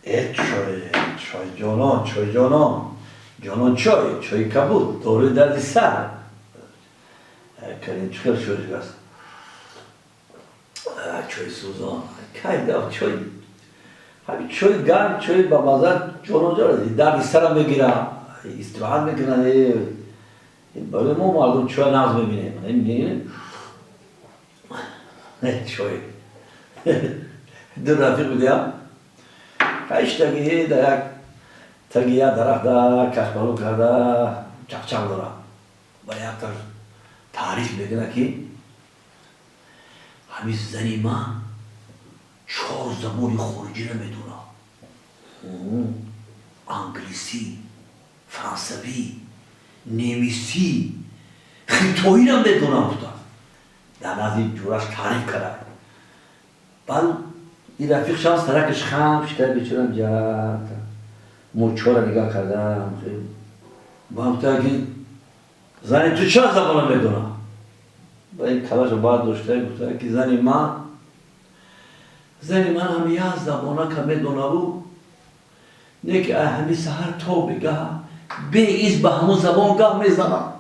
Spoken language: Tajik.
Э, чой, чой ҷонон, чой ҷонон, ҷонон, чой, чои кабуд, доруи дарди сар. Карин, чӣ хел чой аст? Чои сӯзон кайда, чой, ҳамин чои гарм, чои ба маза, ҷонон ҷон, дарди сара мегира, истироҳат мекунад. Барои мо мардум чой нағз мебинем, чой. Ду рафиқ будиам, ҳаштаги дар як таги як дарахта кашпалу карда чақчақ дорам ва якташ таъриф мекунад, ки ҳамин зани ман чор забони хориҷиро медонад: англисӣ, франсавӣ, немисӣ, хитоиро медонам, гуфтааст. Дар назди ҷураш таъриф карда. Баъд ин рафиқшам саракаш хам шида, бечорам ҷата мӯчора нигоҳ кардам. Ба гуфта, ки зани ту чанд забона медонад? Ба ин калаша баъд дошта гуфта, ки зани ман ҳам як забонака медонаву не, ки ҳами саҳар то бегаҳ беиз ба ҳамон забон гап мезанад.